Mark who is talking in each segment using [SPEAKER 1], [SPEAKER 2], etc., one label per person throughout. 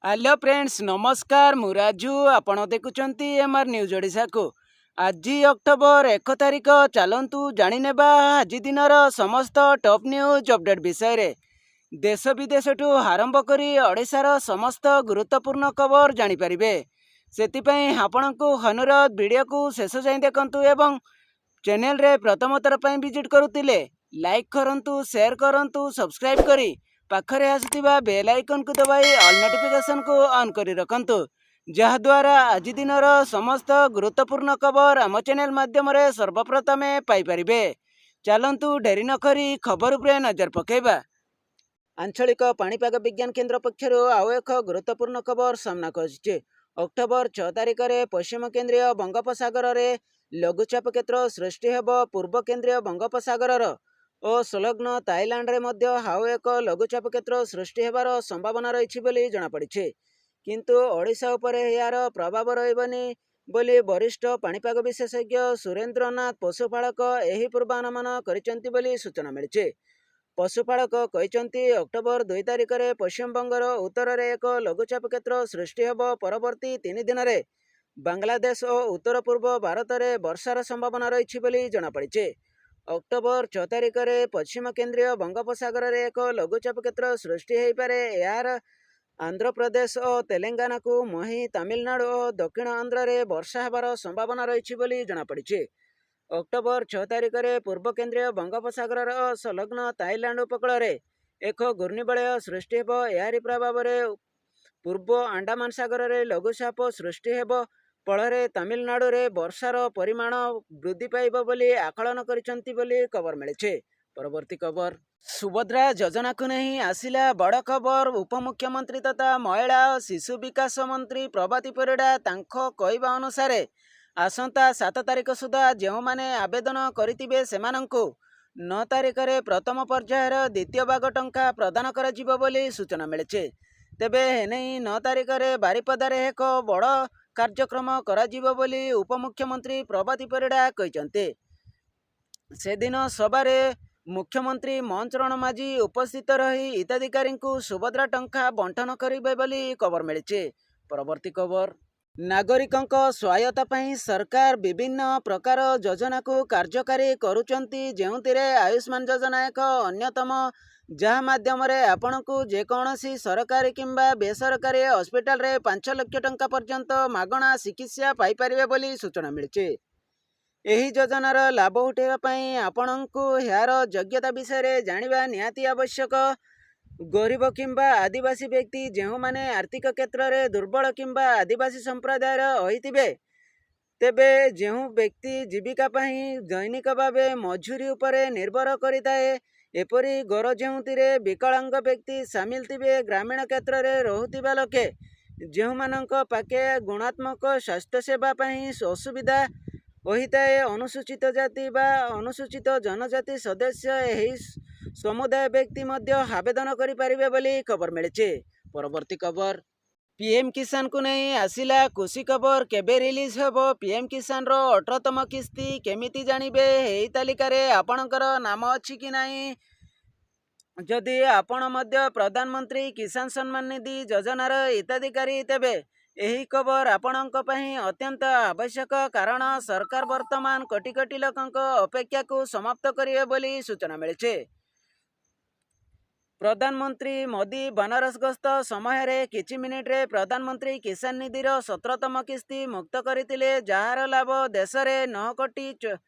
[SPEAKER 1] Hello friends, ନମସ୍କାର। ମୁଁ ରାଜୁ, ଆପଣ ଦେଖୁଛନ୍ତି ଏମ୍ଆର୍ ନ୍ୟୁଜ୍ ଓଡ଼ିଶାକୁ। ଆଜି ଅକ୍ଟୋବର 1 ତାରିଖ। ଚାଲନ୍ତୁ ଜାଣିନେବା ଆଜି ଦିନର ସମସ୍ତ ଟପ୍ ନ୍ୟୁଜ୍ ଅପଡ଼େଟ୍ ବିଷୟରେ। ଦେଶ ବିଦେଶଠୁ ଆରମ୍ଭ କରି ଓଡ଼ିଶାର ସମସ୍ତ ଗୁରୁତ୍ୱପୂର୍ଣ୍ଣ ଖବର ଜାଣିପାରିବେ। ସେଥିପାଇଁ ଆପଣଙ୍କୁ ଅନୁରୋଧ, ଭିଡ଼ିଓକୁ ଶେଷ ଯାଏଁ ଦେଖନ୍ତୁ ଏବଂ ଚ୍ୟାନେଲରେ ପ୍ରଥମ ଥର ପାଇଁ ଭିଜିଟ୍ କରୁଥିଲେ ଲାଇକ୍ କରନ୍ତୁ, ସେୟାର କରନ୍ତୁ, ସବସ୍କ୍ରାଇବ୍ କରି ପାଖରେ ଆସୁଥିବା ବେଲ୍ ଆଇକନ୍କୁ ଦବାଇ ଅଲ୍ ନୋଟିଫିକେସନ୍କୁ ଅନ୍ କରି ରଖନ୍ତୁ, ଯାହାଦ୍ୱାରା ଆଜି ଦିନର ସମସ୍ତ ଗୁରୁତ୍ୱପୂର୍ଣ୍ଣ ଖବର ଆମ ଚ୍ୟାନେଲ ମାଧ୍ୟମରେ ସର୍ବପ୍ରଥମେ ପାଇପାରିବେ। ଚାଲନ୍ତୁ, ଡେରି ନକରି ଖବର ଉପରେ ନଜର ପକାଇବା। ଆଞ୍ଚଳିକ ପାଣିପାଗ ବିଜ୍ଞାନ କେନ୍ଦ୍ର ପକ୍ଷରୁ ଆଉ ଏକ ଗୁରୁତ୍ୱପୂର୍ଣ୍ଣ ଖବର ସାମ୍ନାକୁ ଆସିଛି। ଅକ୍ଟୋବର 6 ତାରିଖରେ ପଶ୍ଚିମ କେନ୍ଦ୍ରୀୟ ବଙ୍ଗୋପସାଗରରେ ଲଘୁଚାପ କ୍ଷେତ୍ର ସୃଷ୍ଟି ହେବ। ପୂର୍ବ କେନ୍ଦ୍ରୀୟ ବଙ୍ଗୋପସାଗରର ଓ ସଂଲଗ୍ନ ଥାଇଲାଣ୍ଡରେ ମଧ୍ୟ ଆଉ ଏକ ଲଘୁଚାପ କ୍ଷେତ୍ର ସୃଷ୍ଟି ହେବାର ସମ୍ଭାବନା ରହିଛି ବୋଲି ଜଣାପଡ଼ିଛି। କିନ୍ତୁ ଓଡ଼ିଶା ଉପରେ ଏହାର ପ୍ରଭାବ ରହିବନି ବୋଲି ବରିଷ୍ଠ ପାଣିପାଗ ବିଶେଷଜ୍ଞ ସୁରେନ୍ଦ୍ରନାଥ ପଶୁପାଳକ ଏହି ପୂର୍ବାନୁମାନ କରିଛନ୍ତି ବୋଲି ସୂଚନା ମିଳିଛି। ପଶୁପାଳକ କହିଛନ୍ତି, ଅକ୍ଟୋବର 2 ତାରିଖରେ ପଶ୍ଚିମବଙ୍ଗର ଉତ୍ତରରେ ଏକ ଲଘୁଚାପ କ୍ଷେତ୍ର ସୃଷ୍ଟି ହେବ। ପରବର୍ତ୍ତୀ 3 ଦିନରେ ବାଂଲାଦେଶ ଓ ଉତ୍ତର ପୂର୍ବ ଭାରତରେ ବର୍ଷାର ସମ୍ଭାବନା ରହିଛି ବୋଲି ଜଣାପଡ଼ିଛି। ଅକ୍ଟୋବର 6 ତାରିଖରେ ପଶ୍ଚିମ କେନ୍ଦ୍ରୀୟ ବଙ୍ଗୋପସାଗରରେ ଏକ ଲଘୁଚାପ କ୍ଷେତ୍ର ସୃଷ୍ଟି ହୋଇପାରେ। ଏହାର ଆନ୍ଧ୍ରପ୍ରଦେଶ ଓ ତେଲେଙ୍ଗାନାକୁ ମୋହି ତାମିଲନାଡୁ ଓ ଦକ୍ଷିଣ ଆନ୍ଧ୍ରରେ ବର୍ଷା ହେବାର ସମ୍ଭାବନା ରହିଛି ବୋଲି ଜଣାପଡ଼ିଛି। ଅକ୍ଟୋବର 6 ତାରିଖରେ ପୂର୍ବ କେନ୍ଦ୍ରୀୟ ବଙ୍ଗୋପସାଗରର ସଂଲଗ୍ନ ଥାଇଲାଣ୍ଡ ଉପକୂଳରେ ଏକ ଘୂର୍ଣ୍ଣିବଳୟ ସୃଷ୍ଟି ହେବ। ଏହାରି ପ୍ରଭାବରେ ପୂର୍ବ ଆଣ୍ଡାମାନ ସାଗରରେ ଲଘୁଚାପ ସୃଷ୍ଟି ହେବ। ଫଳରେ ତାମିଲନାଡୁରେ ବର୍ଷାର ପରିମାଣ ବୃଦ୍ଧି ପାଇବ ବୋଲି ଆକଳନ କରିଛନ୍ତି ବୋଲି ଖବର ମିଳିଛି। ପରବର୍ତ୍ତୀ ଖବର, ସୁଭଦ୍ରା ଯୋଜନାକୁ ନେଇ ଆସିଲା ବଡ଼ ଖବର। ଉପମୁଖ୍ୟମନ୍ତ୍ରୀ ତଥା ମହିଳା ଓ ଶିଶୁ ବିକାଶ ମନ୍ତ୍ରୀ ପ୍ରଭାତୀ ପରିଡ଼ା, ତାଙ୍କ କହିବା ଅନୁସାରେ ଆସନ୍ତା 7 ତାରିଖ ସୁଦ୍ଧା ଯେଉଁମାନେ ଆବେଦନ କରିଥିବେ, ସେମାନଙ୍କୁ 9 ତାରିଖରେ ପ୍ରଥମ ପର୍ଯ୍ୟାୟର ଦ୍ୱିତୀୟ ଭାଗ ଟଙ୍କା ପ୍ରଦାନ କରାଯିବ ବୋଲି ସୂଚନା ମିଳିଛି। ତେବେ ଏନେଇ 9 ତାରିଖରେ ବାରିପଦାରେ ଏକ ବଡ଼ କାର୍ଯ୍ୟକ୍ରମ କରାଯିବ ବୋଲି ଉପମୁଖ୍ୟମନ୍ତ୍ରୀ ପ୍ରଭାତୀ ପରିଡ଼ା କହିଛନ୍ତି। ସେଦିନ ସଭାରେ ମୁଖ୍ୟମନ୍ତ୍ରୀ ମୋହନ ଚରଣ ମାଝୀ ଉପସ୍ଥିତ ରହି ହିତାଧିକାରୀଙ୍କୁ ସୁଭଦ୍ରା ଟଙ୍କା ବଣ୍ଟନ କରିବେ ବୋଲି ଖବର ମିଳିଛି। ପରବର୍ତ୍ତୀ ଖବର, ନାଗରିକଙ୍କ ସହାୟତା ପାଇଁ ସରକାର ବିଭିନ୍ନ ପ୍ରକାର ଯୋଜନାକୁ କାର୍ଯ୍ୟକାରୀ କରୁଛନ୍ତି, ଯେଉଁଥିରେ ଆୟୁଷ୍ମାନ ଯୋଜନା ଏକ ଅନ୍ୟତମ, ଯାହା ମାଧ୍ୟମରେ ଆପଣଙ୍କୁ ଯେକୌଣସି ସରକାରୀ କିମ୍ବା ବେସରକାରୀ ହସ୍ପିଟାଲରେ 5 ଲକ୍ଷ ଟଙ୍କା ପର୍ଯ୍ୟନ୍ତ ମାଗଣା ଚିକିତ୍ସା ପାଇପାରିବେ ବୋଲି ସୂଚନା ମିଳିଛି। ଏହି ଯୋଜନାର ଲାଭ ଉଠାଇବା ପାଇଁ ଆପଣଙ୍କୁ ଏହାର ଯୋଗ୍ୟତା ବିଷୟରେ ଜାଣିବା ନିହାତି ଆବଶ୍ୟକ। ଗରିବ କିମ୍ବା ଆଦିବାସୀ ବ୍ୟକ୍ତି, ଯେଉଁମାନେ ଆର୍ଥିକ କ୍ଷେତ୍ରରେ ଦୁର୍ବଳ କିମ୍ବା ଆଦିବାସୀ ସମ୍ପ୍ରଦାୟର ହୋଇଥିବେ, ତେବେ ଯେଉଁ ବ୍ୟକ୍ତି ଜୀବିକା ପାଇଁ ଦୈନିକ ଭାବେ ମଜୁରୀ ଉପରେ ନିର୍ଭର କରିଥାଏ, ଏପରି ଘର ଯେଉଁଥିରେ ବିକଳାଙ୍ଗ ବ୍ୟକ୍ତି ସାମିଲ ଥିବେ, ଗ୍ରାମୀଣ କ୍ଷେତ୍ରରେ ରହୁଥିବା ଲୋକେ ଯେଉଁମାନଙ୍କ ପାଖେ ଗୁଣାତ୍ମକ ସ୍ୱାସ୍ଥ୍ୟ ସେବା ପାଇଁ ଅସୁବିଧା ହୋଇଥାଏ, ଅନୁସୂଚିତ ଜାତି ବା ଅନୁସୂଚିତ ଜନଜାତି ସଦସ୍ୟ, ଏହି ସମୁଦାୟ ବ୍ୟକ୍ତି ମଧ୍ୟ ଆବେଦନ କରିପାରିବେ ବୋଲି ଖବର ମିଳିଛି। ପରବର୍ତ୍ତୀ ଖବର, ପିଏମ୍ କିଷାନକୁ ନେଇ ଆସିଲା ଖୁସି ଖବର। କେବେ ରିଲିଜ୍ ହେବ ପିଏମ୍ କିଷାନର 18ତମ କିସ୍ତି? କେମିତି ଜାଣିବେ ଏହି ତାଲିକାରେ ଆପଣଙ୍କର ନାମ ଅଛି କି ନାହିଁ? ଯଦି ଆପଣ ମଧ୍ୟ ପ୍ରଧାନମନ୍ତ୍ରୀ କିଷାନ ସମ୍ମାନ ନିଧି ଯୋଜନାର ହିତାଧିକାରୀ, ତେବେ ଏହି ଖବର ଆପଣଙ୍କ ପାଇଁ ଅତ୍ୟନ୍ତ ଆବଶ୍ୟକ। କାରଣ ସରକାର ବର୍ତ୍ତମାନ କୋଟି କୋଟି ଲୋକଙ୍କ ଅପେକ୍ଷାକୁ ସମାପ୍ତ କରିବେ ବୋଲି ସୂଚନା ମିଳିଛି। ପ୍ରଧାନମନ୍ତ୍ରୀ ମୋଦି ବନାରସ ଗସ୍ତ ସମୟରେ କିଛି ମିନିଟରେ ପ୍ରଧାନମନ୍ତ୍ରୀ କିଷାନ ନିଧିର 17ତମ କିସ୍ତି ମୁକ୍ତ କରିଥିଲେ, ଯାହାର ଲାଭ ଦେଶରେ 9 କୋଟି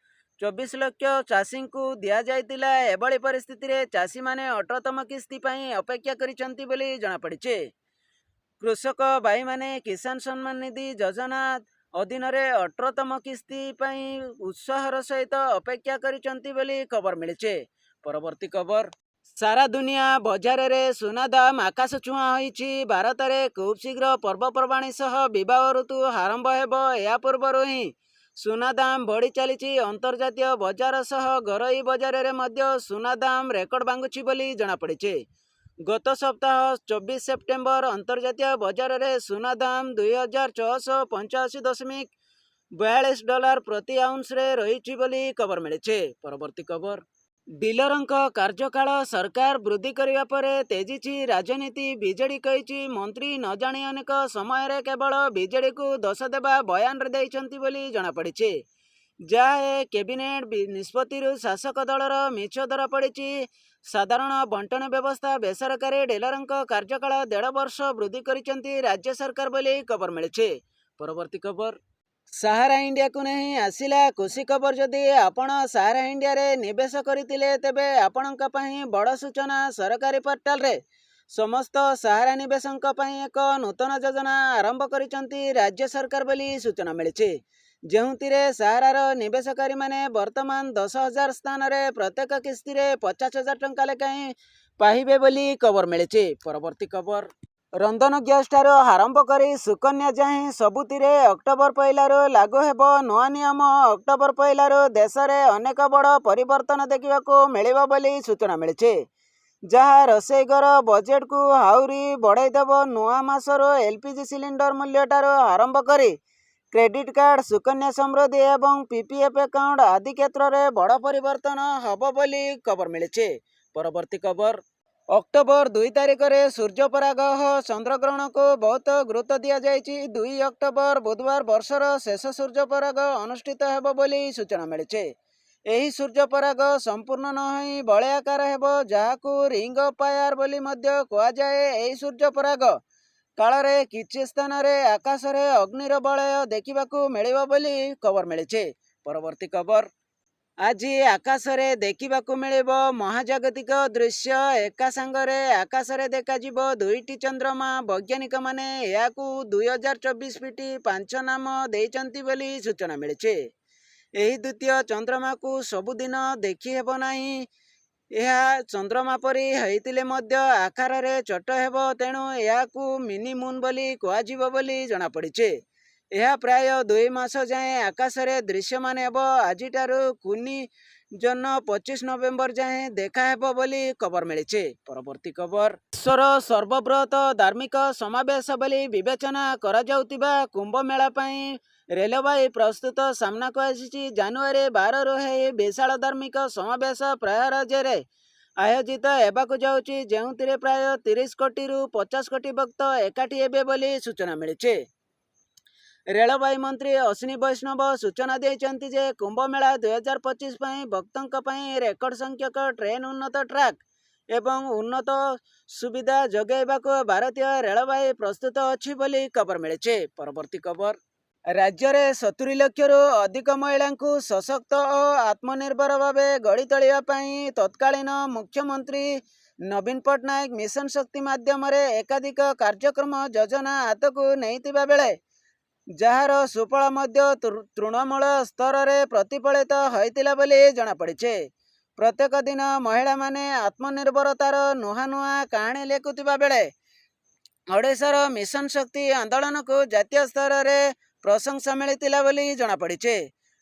[SPEAKER 1] 24 ଲକ୍ଷ ଚାଷୀଙ୍କୁ ଦିଆଯାଇଥିଲା। ଏଭଳି ପରିସ୍ଥିତିରେ ଚାଷୀମାନେ 18ତମ କିସ୍ତି ପାଇଁ ଅପେକ୍ଷା କରିଛନ୍ତି ବୋଲି ଜଣାପଡ଼ିଛି। କୃଷକ ଭାଇମାନେ କିଷାନ ସମ୍ମାନ ନିଧି ଯୋଜନା ଅଧୀନରେ 18ତମ କିସ୍ତି ପାଇଁ ଉତ୍ସାହର ସହିତ ଅପେକ୍ଷା କରିଛନ୍ତି ବୋଲି ଖବର ମିଳିଛି। ପରବର୍ତ୍ତୀ ଖବର, ସାରା ଦୁନିଆ ବଜାରରେ ସୁନା ଦାମ ଆକାଶ ଛୁଆଁ ହୋଇଛି। ଭାରତରେ ଖୁବ୍ ଶୀଘ୍ର ପର୍ବପର୍ବାଣୀ ସହ ବିବାହ ଋତୁ ଆରମ୍ଭ ହେବ। ଏହା ପୂର୍ବରୁ ହିଁ ସୁନା ଦାମ ବଢ଼ି ଚାଲିଛି। ଅନ୍ତର୍ଜାତୀୟ ବଜାର ସହ ଘରୋଇ ବଜାରରେ ମଧ୍ୟ ସୁନା ଦାମ ରେକର୍ଡ ଭାଙ୍ଗୁଛି ବୋଲି ଜଣାପଡ଼ିଛି। ଗତ ସପ୍ତାହ 24 ସେପ୍ଟେମ୍ବର ଅନ୍ତର୍ଜାତୀୟ ବଜାରରେ ସୁନା ଦାମ 2685.42 ଡଲାର ପ୍ରତି ଆଉନ୍ସରେ ରହିଛି ବୋଲି ଖବର ମିଳିଛି। ପରବର୍ତ୍ତୀ ଖବର, ଡିଲରଙ୍କ କାର୍ଯ୍ୟକାଳ ସରକାର ବୃଦ୍ଧି କରିବା ପରେ ତେଜିଛି ରାଜନୀତି। ବିଜେଡି କହିଛି, ମନ୍ତ୍ରୀ ନ ଜାଣି ଅନେକ ସମୟରେ କେବଳ ବିଜେଡିକୁ ଦୋଷ ଦେବା ବୟାନରେ ଦେଇଛନ୍ତି ବୋଲି ଜଣାପଡ଼ିଛି। ଯାହା ଏ କ୍ୟାବିନେଟ୍ ନିଷ୍ପତ୍ତିରୁ ଶାସକ ଦଳର ମିଛ ଧରାପଡ଼ିଛି। ସାଧାରଣ ବଣ୍ଟନ ବ୍ୟବସ୍ଥା ବେସରକାରୀ ଡିଲରଙ୍କ କାର୍ଯ୍ୟକାଳ 1.5 ବର୍ଷ ବୃଦ୍ଧି କରିଛନ୍ତି ରାଜ୍ୟ ସରକାର ବୋଲି ଖବର ମିଳିଛି। ପରବର୍ତ୍ତୀ ଖବର, ସାହାରା ଇଣ୍ଡିଆକୁ ନେଇ ଆସିଲା ଖୁସି ଖବର। ଯଦି ଆପଣ ସାହାରା ଇଣ୍ଡିଆରେ ନିବେଶ କରିଥିଲେ, ତେବେ ଆପଣଙ୍କ ପାଇଁ ବଡ଼ ସୂଚନା। ସରକାରୀ ପୋର୍ଟାଲରେ ସମସ୍ତ ସାହାରା ନିବେଶଙ୍କ ପାଇଁ ଏକ ନୂତନ ଯୋଜନା ଆରମ୍ଭ କରିଛନ୍ତି ରାଜ୍ୟ ସରକାର ବୋଲି ସୂଚନା ମିଳିଛି, ଯେଉଁଥିରେ ସାହାରାର ନିବେଶକାରୀମାନେ ବର୍ତ୍ତମାନ 10,000 ସ୍ଥାନରେ ପ୍ରତ୍ୟେକ କିସ୍ତିରେ 50,000 ଟଙ୍କା ଲେଖାଏଁ ପାଇବେ ବୋଲି ଖବର ମିଳିଛି। ପରବର୍ତ୍ତୀ ଖବର, ରନ୍ଧନ ଗ୍ୟାସ୍ ଠାରୁ ଆରମ୍ଭ କରି ସୁକନ୍ୟା ଯାଏଁ ସବୁଥିରେ ଅକ୍ଟୋବର 1ରୁ ଲାଗୁ ହେବ ନୂଆ ନିୟମ। ଅକ୍ଟୋବର 1ରୁ ଦେଶରେ ଅନେକ ବଡ଼ ପରିବର୍ତ୍ତନ ଦେଖିବାକୁ ମିଳିବ ବୋଲି ସୂଚନା ମିଳିଛି, ଯାହା ରୋଷେଇ ଘର ବଜେଟକୁ ଆହୁରି ବଢ଼ାଇଦେବ। ନୂଆ ମାସରୁ ଏଲପିଜି ସିଲିଣ୍ଡର ମୂଲ୍ୟଠାରୁ ଆରମ୍ଭ କରି କ୍ରେଡିଟ୍ କାର୍ଡ, ସୁକନ୍ୟା ସମୃଦ୍ଧି ଏବଂ ପିପିଏଫ୍ ଆକାଉଣ୍ଟ ଆଦି କ୍ଷେତ୍ରରେ ବଡ଼ ପରିବର୍ତ୍ତନ ହେବ ବୋଲି ଖବର ମିଳିଛି। ପରବର୍ତ୍ତୀ ଖବର, ଅକ୍ଟୋବର 2 ତାରିଖରେ ସୂର୍ଯ୍ୟପରାଗ ଓ ଚନ୍ଦ୍ରଗ୍ରହଣକୁ ବହୁତ ଗୁରୁତ୍ୱ ଦିଆଯାଇଛି। 2 ଅକ୍ଟୋବର ବୁଧବାର ବର୍ଷର ଶେଷ ସୂର୍ଯ୍ୟପରାଗ ଅନୁଷ୍ଠିତ ହେବ ବୋଲି ସୂଚନା ମିଳିଛି। ଏହି ସୂର୍ଯ୍ୟପରାଗ ସମ୍ପୂର୍ଣ୍ଣ ନ ହୋଇ ବଳୟାକାର ହେବ, ଯାହାକୁ ରିଙ୍ଗ ଅଫ୍ ଫାୟାର ବୋଲି ମଧ୍ୟ କୁହାଯାଏ। ଏହି ସୂର୍ଯ୍ୟପରାଗ କାଳରେ କିଛି ସ୍ଥାନରେ ଆକାଶରେ ଅଗ୍ନିର ବଳୟ ଦେଖିବାକୁ ମିଳିବ ବୋଲି ଖବର ମିଳିଛି। ପରବର୍ତ୍ତୀ ଖବର, ଆଜି ଆକାଶରେ ଦେଖିବାକୁ ମିଳିବ ମହାଜାଗତିକ ଦୃଶ୍ୟ। ଏକା ସାଙ୍ଗରେ ଆକାଶରେ ଦେଖାଯିବ ଦୁଇଟି ଚନ୍ଦ୍ରମା। ବୈଜ୍ଞାନିକମାନେ ଏହାକୁ 2024 ପିଟି 5 ନାମ ଦେଇଛନ୍ତି ବୋଲି ସୂଚନା ମିଳିଛି। ଏହି ଦ୍ୱିତୀୟ ଚନ୍ଦ୍ରମାକୁ ସବୁଦିନ ଦେଖିହେବ ନାହିଁ। ଏହା ଚନ୍ଦ୍ରମା ପରି ହୋଇଥିଲେ ମଧ୍ୟ ଆକାରରେ ଛୋଟ ହେବ, ତେଣୁ ଏହାକୁ ମିନି ମୁନ୍ ବୋଲି କୁହାଯିବ ବୋଲି ଜଣାପଡ଼ିଛି। ଏହା ପ୍ରାୟ 2 ମାସ ଯାଏଁ ଆକାଶରେ ଦୃଶ୍ୟମାନ ହେବ। ଆଜିଠାରୁ ଘୂର୍ଣ୍ଣି ଜହ୍ନ 25 ନଭେମ୍ବର ଯାଏଁ ଦେଖାହେବ ବୋଲି ଖବର ମିଳିଛି। ପରବର୍ତ୍ତୀ ଖବର, ବିଶ୍ୱର ସର୍ବବୃହତ ଧାର୍ମିକ ସମାବେଶ ବୋଲି ବିବେଚନା କରାଯାଉଥିବା କୁମ୍ଭମେଳା ପାଇଁ ରେଳବାଇ ପ୍ରସ୍ତୁତ ସାମ୍ନାକୁ ଆସିଛି। ଜାନୁଆରୀ 12ରୁ ଏହି ବିଶାଳ ଧାର୍ମିକ ସମାବେଶ ପ୍ରୟାଗରାଜରେ ଆୟୋଜିତ ହେବାକୁ ଯାଉଛି, ଯେଉଁଥିରେ ପ୍ରାୟ 30 କୋଟିରୁ 50 କୋଟି ଭକ୍ତ ଏକାଠି ହେବେ ବୋଲି ସୂଚନା ମିଳିଛି। ରେଳବାଇ ମନ୍ତ୍ରୀ ଅଶ୍ୱିନୀ ବୈଷ୍ଣବ ସୂଚନା ଦେଇଛନ୍ତି ଯେ କୁମ୍ଭମେଳା 2025 ପାଇଁ ଭକ୍ତଙ୍କ ପାଇଁ ରେକର୍ଡ ସଂଖ୍ୟକ ଟ୍ରେନ୍, ଉନ୍ନତ ଟ୍ରାକ୍ ଏବଂ ଉନ୍ନତ ସୁବିଧା ଯୋଗାଇବାକୁ ଭାରତୀୟ ରେଳବାଇ ପ୍ରସ୍ତୁତ ଅଛି ବୋଲି ଖବର ମିଳିଛି। ପରବର୍ତ୍ତୀ ଖବର, ରାଜ୍ୟରେ 70 ଲକ୍ଷରୁ ଅଧିକ ମହିଳାଙ୍କୁ ସଶକ୍ତ ଓ ଆତ୍ମନିର୍ଭର ଭାବେ ଗଢ଼ି ତୋଳିବା ପାଇଁ ତତ୍କାଳୀନ ମୁଖ୍ୟମନ୍ତ୍ରୀ ନବୀନ ପଟ୍ଟନାୟକ ମିଶନ ଶକ୍ତି ମାଧ୍ୟମରେ ଏକାଧିକ କାର୍ଯ୍ୟକ୍ରମ ଯୋଜନା ହାତକୁ ନେଇଥିବା ବେଳେ ଯାହାର ସୁଫଳ ମଧ୍ୟ ତୃଣମୂଳ ସ୍ତରରେ ପ୍ରତିଫଳିତ ହୋଇଥିଲା ବୋଲି ଜଣାପଡ଼ିଛି। ପ୍ରତ୍ୟେକ ଦିନ ମହିଳାମାନେ ଆତ୍ମନିର୍ଭରତାର ନୂଆ ନୂଆ କାହାଣୀ ଲେଖୁଥିବା ବେଳେ ଓଡ଼ିଶାର ମିଶନ ଶକ୍ତି ଆନ୍ଦୋଳନକୁ ଜାତୀୟ ସ୍ତରରେ ପ୍ରଶଂସା ମିଳିଥିଲା ବୋଲି ଜଣାପଡ଼ିଛି।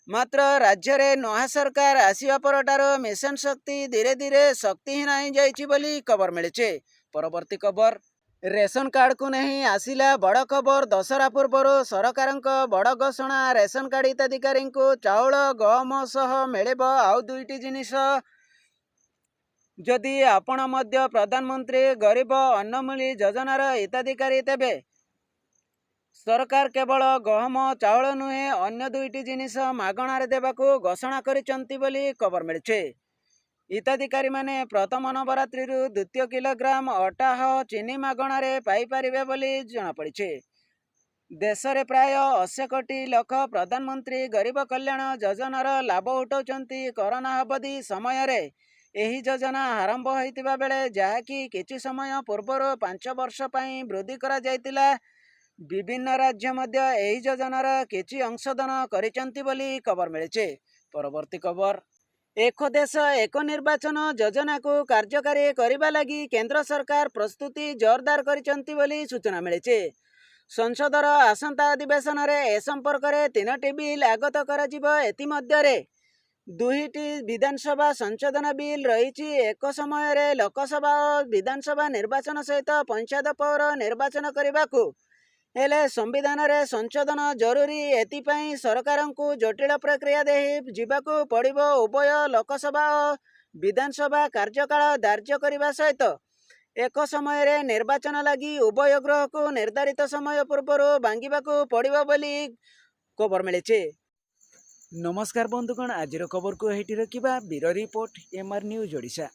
[SPEAKER 1] ମାତ୍ର ରାଜ୍ୟରେ ନୂଆ ସରକାର ଆସିବା ପରଠାରୁ ମିଶନ ଶକ୍ତି ଧୀରେ ଧୀରେ ଶକ୍ତିହୀନ ହୋଇଯାଇଛି ବୋଲି ଖବର ମିଳିଛି। ପରବର୍ତ୍ତୀ ଖବର, ରେସନ କାର୍ଡକୁ ନେଇ ଆସିଲା ବଡ଼ ଖବର। ଦଶହରା ପୂର୍ବରୁ ସରକାରଙ୍କ ବଡ଼ ଘୋଷଣା। ରେସନ କାର୍ଡ ହିତାଧିକାରୀଙ୍କୁ ଚାଉଳ, ଗହମ ସହ ମିଳିବ ଆଉ ଦୁଇଟି ଜିନିଷ। ଯଦି ଆପଣ ମଧ୍ୟ ପ୍ରଧାନମନ୍ତ୍ରୀ ଗରିବ ଅନ୍ନ ଯୋଜନାର ହିତାଧିକାରୀ, ତେବେ ସରକାର କେବଳ ଗହମ, ଚାଉଳ ନୁହେଁ, ଅନ୍ୟ ଦୁଇଟି ଜିନିଷ ମାଗଣାରେ ଦେବାକୁ ଘୋଷଣା କରିଛନ୍ତି ବୋଲି ଖବର ମିଳିଛି। ହିତାଧିକାରୀମାନେ ପ୍ରଥମ ନବରାତ୍ରିରୁ 2 କିଲୋଗ୍ରାମ ଅଟା ଓ ଚିନି ମାଗଣାରେ ପାଇପାରିବେ ବୋଲି ଜଣାପଡ଼ିଛି। ଦେଶରେ ପ୍ରାୟ 80 କୋଟି ଲୋକ ପ୍ରଧାନମନ୍ତ୍ରୀ ଗରିବ କଲ୍ୟାଣ ଯୋଜନାର ଲାଭ ଉଠାଉଛନ୍ତି। କରୋନା ଅବଧି ସମୟରେ ଏହି ଯୋଜନା ଆରମ୍ଭ ହୋଇଥିବା ବେଳେ ଯାହାକି କିଛି ସମୟ ପୂର୍ବରୁ 5 ବର୍ଷ ପାଇଁ ବୃଦ୍ଧି କରାଯାଇଥିଲା। ବିଭିନ୍ନ ରାଜ୍ୟ ମଧ୍ୟ ଏହି ଯୋଜନାର କିଛି ଅଂଶଧନ କରିଛନ୍ତି ବୋଲି ଖବର ମିଳିଛି। ପରବର୍ତ୍ତୀ ଖବର, ଏକ ଦେଶ ଏକ ନିର୍ବାଚନ ଯୋଜନାକୁ କାର୍ଯ୍ୟକାରୀ କରିବା ଲାଗି କେନ୍ଦ୍ର ସରକାର ପ୍ରସ୍ତୁତି ଜୋରଦାର କରିଛନ୍ତି ବୋଲି ସୂଚନା ମିଳିଛି। ସଂସଦର ଆସନ୍ତା ଅଧିବେଶନରେ ଏ ସମ୍ପର୍କରେ ତିନୋଟି ବିଲ୍ ଆଗତ କରାଯିବ। ଏଥିମଧ୍ୟରେ ଦୁଇଟି ବିଧାନସଭା ସଂଶୋଧନ ବିଲ୍ ରହିଛି। ଏକ ସମୟରେ ଲୋକସଭା ଓ ବିଧାନସଭା ନିର୍ବାଚନ ସହିତ ପଞ୍ଚାୟତ, ପୌର ନିର୍ବାଚନ କରିବାକୁ ହେଲେ ସମ୍ବିଧାନରେ ସଂଶୋଧନ ଜରୁରୀ। ଏଥିପାଇଁ ସରକାରଙ୍କୁ ଜଟିଳ ପ୍ରକ୍ରିୟା ଦେଇ ଯିବାକୁ ପଡ଼ିବ। ଉଭୟ ଲୋକସଭା ଓ ବିଧାନସଭା କାର୍ଯ୍ୟକାଳ ଧାର୍ଯ୍ୟ କରିବା ସହିତ ଏକ ସମୟରେ ନିର୍ବାଚନ ଲାଗି ଉଭୟ ଗୃହକୁ ନିର୍ଦ୍ଧାରିତ ସମୟ ପୂର୍ବରୁ ଭାଙ୍ଗିବାକୁ ପଡ଼ିବ ବୋଲି ଖବର ମିଳିଛି। ନମସ୍କାର ବନ୍ଧୁଗଣ, ଆଜିର ଖବରକୁ ଏଇଠି ରଖିବା। Bureau report, MR news Odisha.